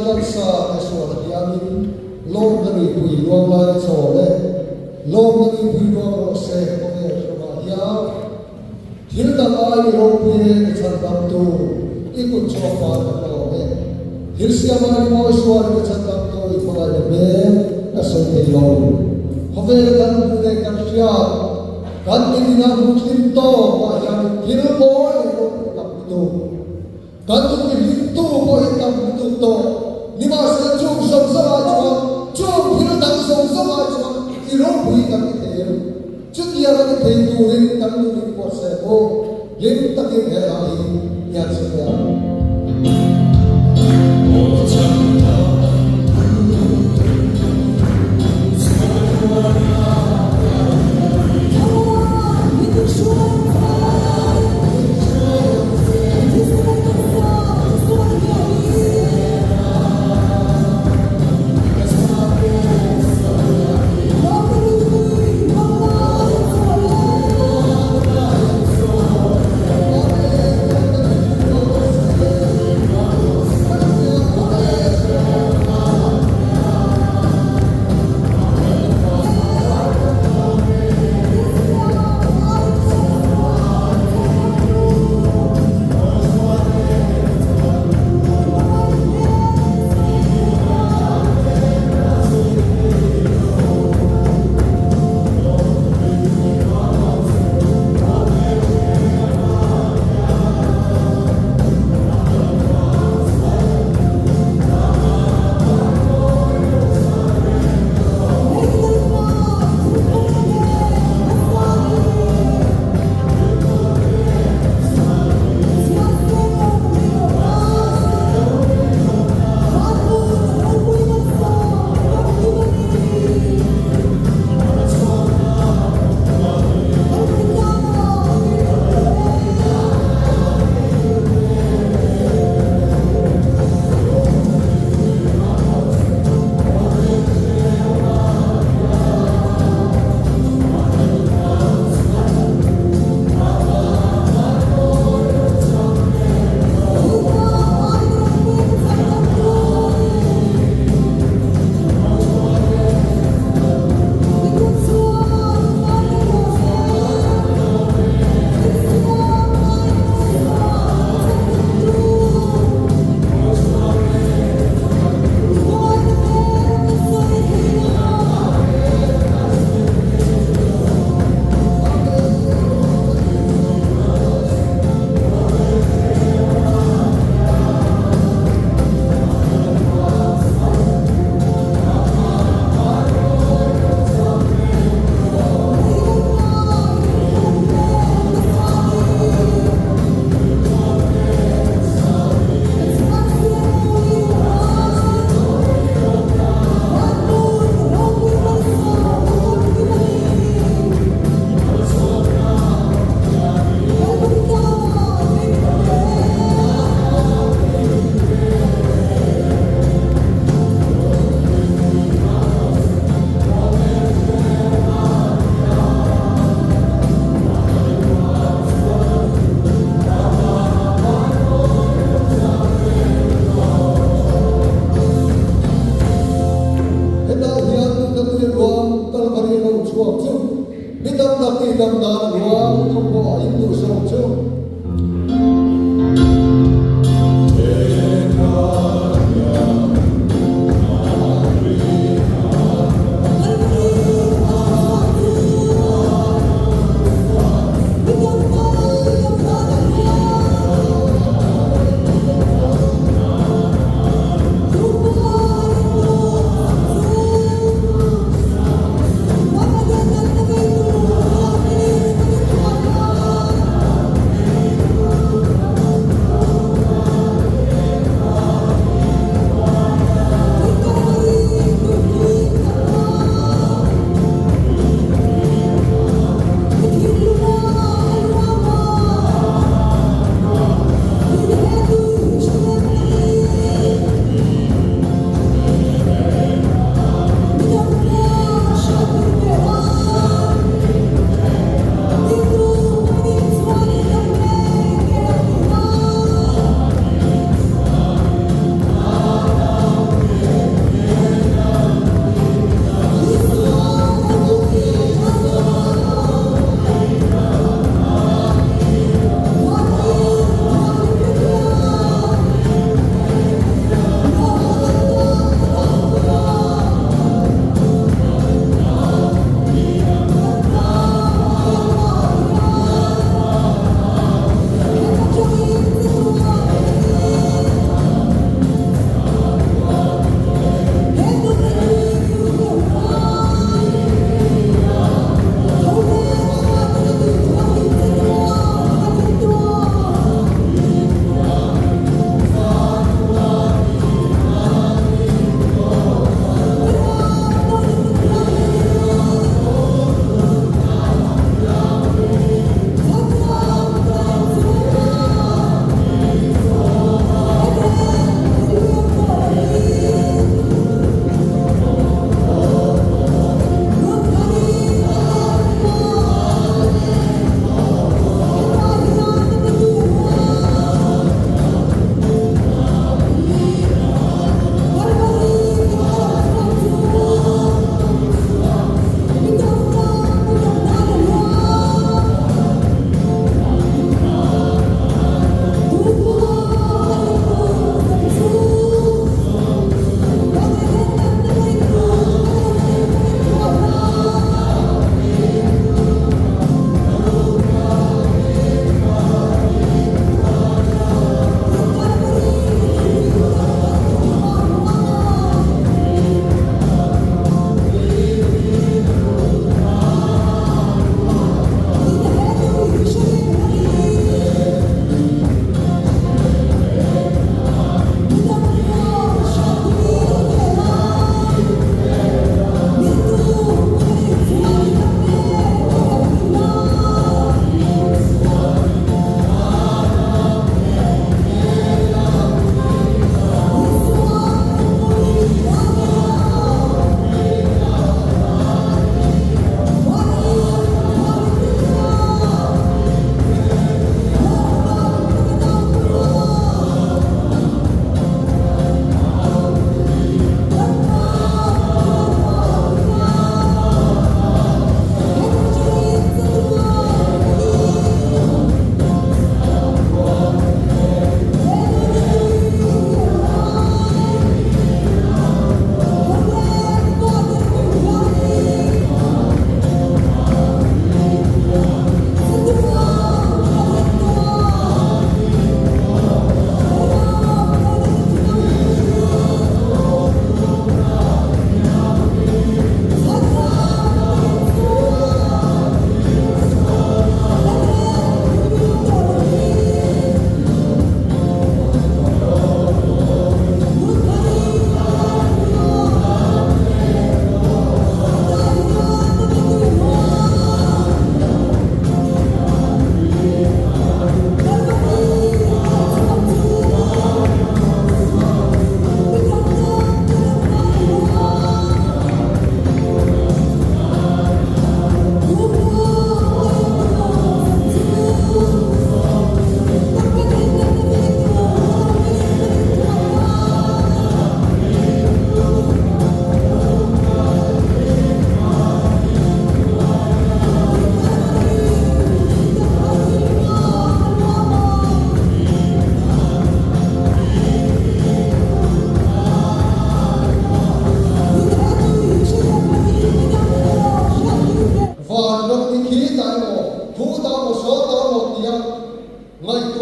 Speaker 4: taksa te sual hianin lawmna nuipui luang lai chawl e, lawmna nuipui luang rawh se khawvel hrangah hian thil dang ai i ropui e ka chhan dam tu i kut chhuak fai ka hlawm e, thil siam ai i mawi sual ka chhan dam tu i hmangaih hmel ka sawi thei lo, khawvel kan hmuh leh kan hriat kan mitin a hmu thin tawk ah hianin thil mawi leh ropui tak lutuk. Kan duhmi hlimtu pawh hi tam lutuk tawh. Nimahsela chung zawng zawng ah chuan, chung thil dang zawng zawng ah chuan i ropui kan ti thei em? Chutiang a ti thei turin kan nun in buatsaih ang u. Hlim takin he hla hi i han sawi ang.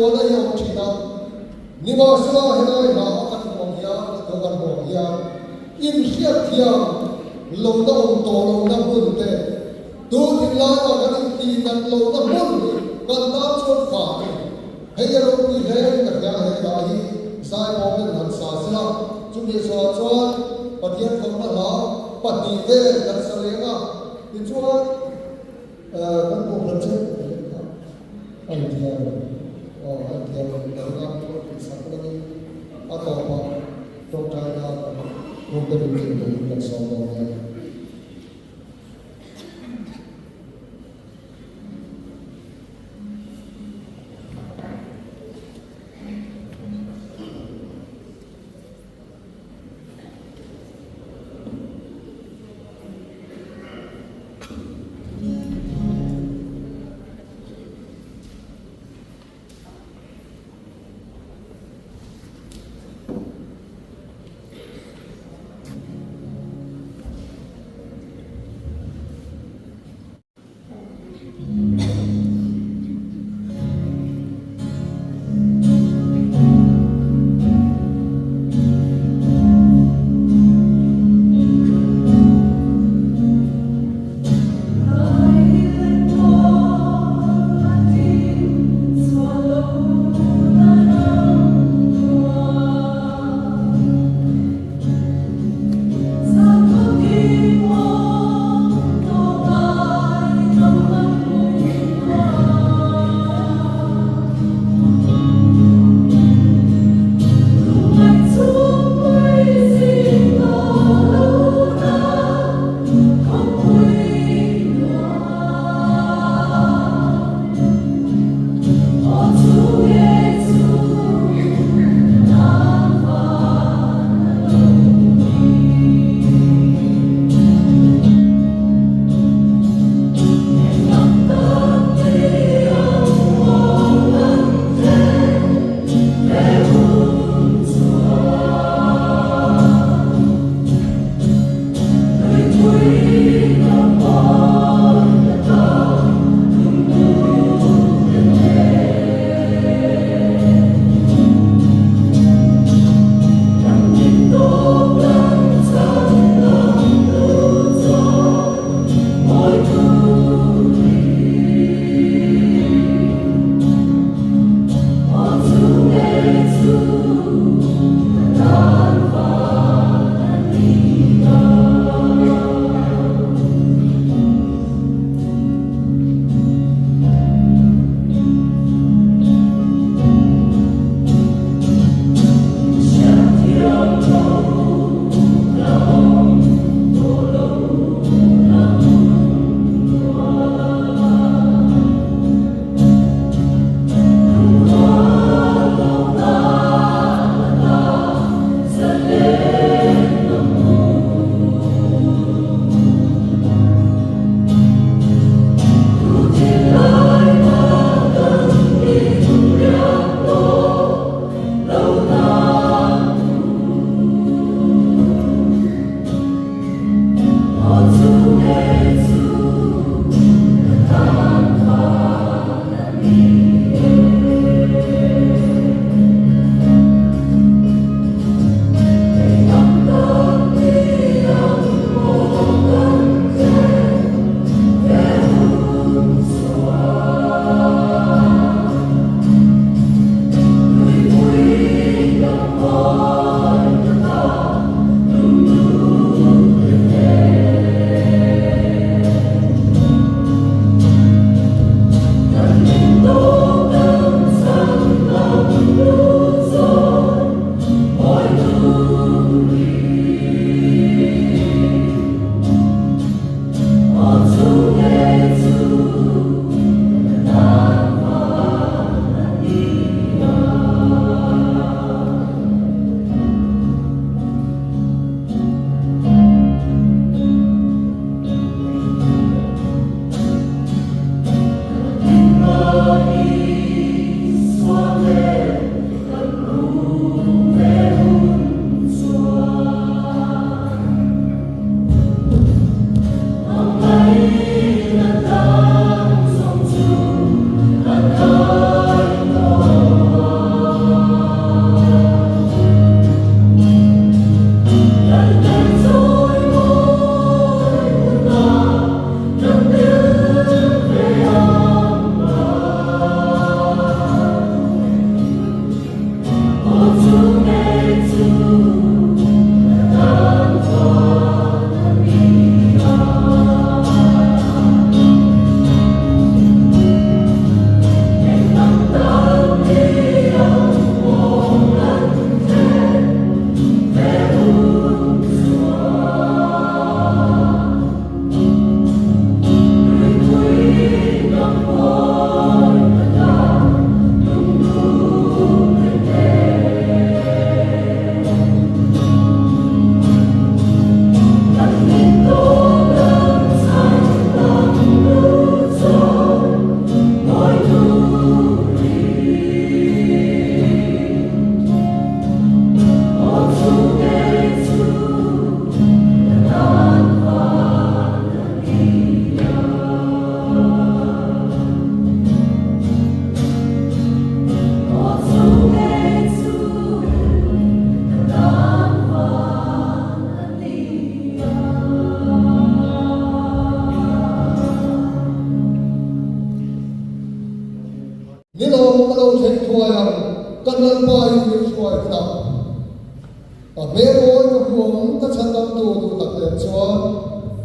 Speaker 4: muana hi a awm thin a. Nimahsela helai hla a kan hmuh ang hian, a thu kan hmuh ang hian, inhriat thiam lohna awm tawh lohna hmun te, tu thinlaiah kan intihnat lohna hmun hi kan tan chuan fah a ni. Hei a ropui hle in ka hria, he hla hi Zaibawm in han sa sela, chumi zawhah chuan Pathian fakna hla pahnih vel kan sa leng a, tichuan kan kohhran chu a inthiam aw a inthiam lo ka ring a, sak langin a tawpah tawngtaina kan rawngte min tih turin kan sawm dawn nia.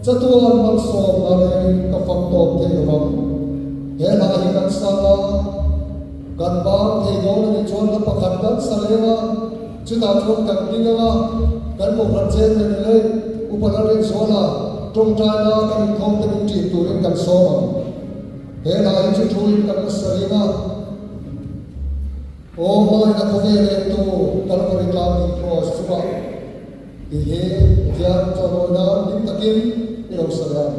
Speaker 4: Chatuan malsawmna rengin ka fak tawp thei lo vang. He hla hi kan sa a, kan bang thei dawn a nih chuan hla pakhat kan sa leng a, chutah chuan kan ding ang a, kan kohhran chen leh ni leh Upa Lalrinzuala tawngtaina kan inkhawm te min ṭih turin kan sawm ang. He hla hi chu thuin kan la sa ring a. Aw hmangaihna khawvel entu Kalvari tlangin Kraws chungah tih hi Pathian chawngawi nan hlim takin i lo sawi ang.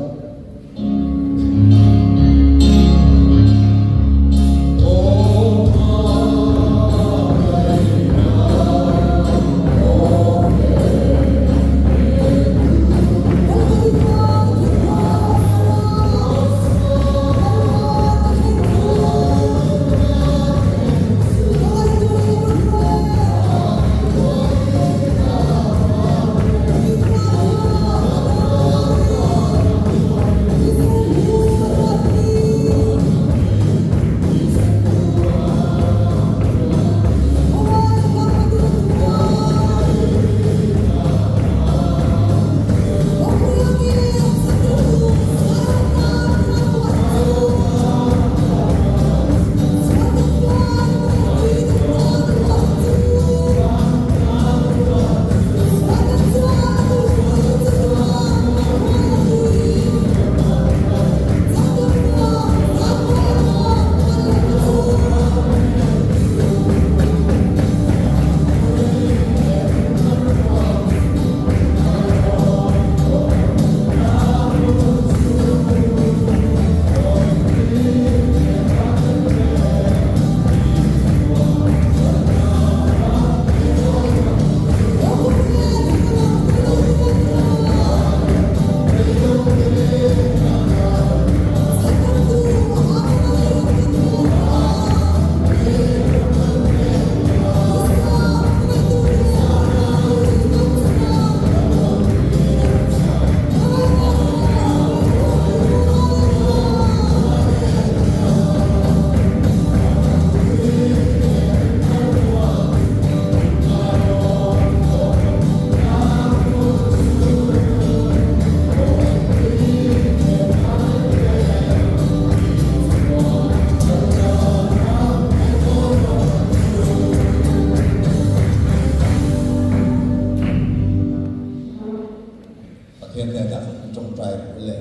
Speaker 5: Pathian hnenah kan tawngtai rawh le.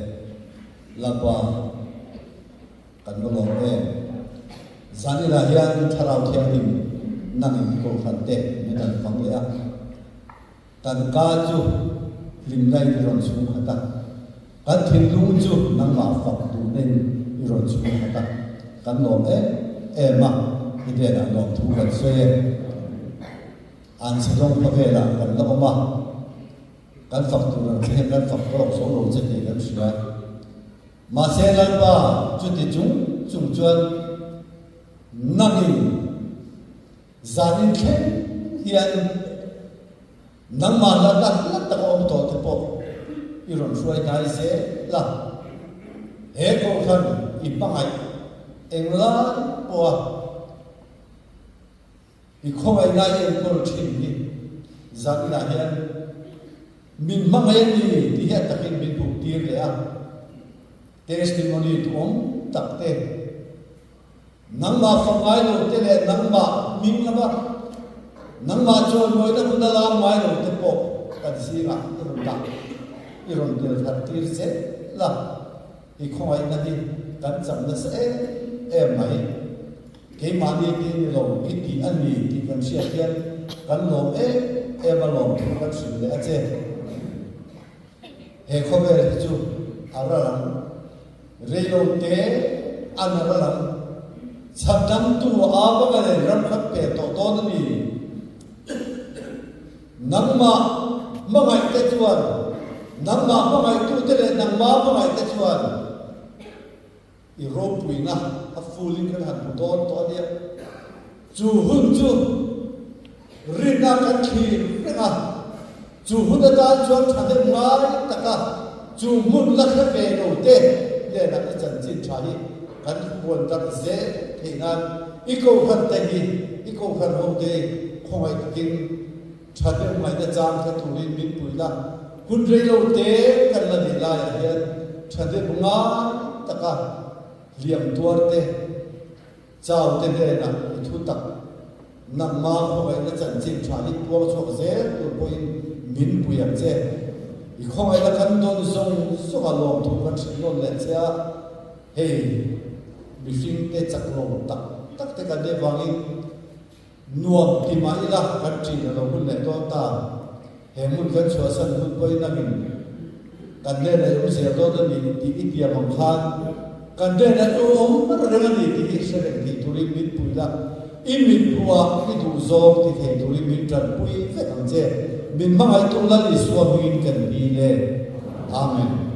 Speaker 5: Lalpa, kan va lawm em. Zaninah hian Thlarau Thianghlim nangin Kohhran te min rawn fang leh a. Kan ka chu hlimna in i rawn chhung khat a. Kan thinlung chu nangmah fak duhna in i rawn chhung khat a. Kan lawm em em a, i hnenah lawmthu kan sawi e. An chhe dawng khawvelah kan la awm a. Kan fak tur ang che hian kan fak tawk zo lo che tih kan hria. Mahse Lalpa chuti chung chung chuan nangin zanin thleng hian nangmah la tak la tak a awm tawh te pawh i rawn hruai hnai zel a. He kohhran i hmangaih englai pawha I khawngaihna i enkawl thin hi zaninah hian min hmangaih a ni tih hi a takin min hmuh tir leh a. Testimony duhawm tak te, nangmah fak ngai lo te leh nangmah hming lama nangmah chawimawina hun a lam ngai lo te pawh kan zingah i rawn dah, i rawn tel thar tir zel a. I khawngaihna hi kan cham nasa em em mai. Keimahni te ni lo i tih a ni tih kan hriat hian kan lawm em em a lawm thu kan hrilh leh a che. He khawvel hi chu a ral ang. Reilo te an a ral ang. Chhandamtu Ava leh ram khat pe tawh dawn a ni. Nangmah hmangaihte chuan, nangmah hmangaihtute leh nangmah hmangaihte chuan i ropuina a fulin kan han hmu dawn tawh a nia. Chu hun chu rinna kan thlir reng a, chu hun atan chuan thahnem ngai taka chu hmun la hre ve lo te hnenah i chanchin tha hi kan huan darh zel theih nan i kohhran te hi i kohhran ho te khawngaih takin tha deuh ngaihna chang hre turin min pui la. Hun rei lo te kan la neih laiah hian thahnem ngai taka hliam tuar te, chau te hnenah i thu tak nangma khawngaihna chanchin tha hi puang chhuak zel tur pawhin min pui ang che. I khawngaihna kan dawn zawng zawnga lawmthu kan hrilh nawn leh che a, hei mihringte chak lo tak tak te kan nih avangin Nuam ti mah ila kan ṭin a lo hun leh dawn ta. He hmun kan chhuahsan hun pawhin angin kan hnenah i awm zel dawn a ni tih i tiam ang khan kan hnenah i awm reng a ni tih hi hre reng thei turin min pui la, i mitbuah i duhzawng ti thei turin min ṭanpui vek ang che. Min hmangaihtu Lal Isua hmingin kan dil e. Amen.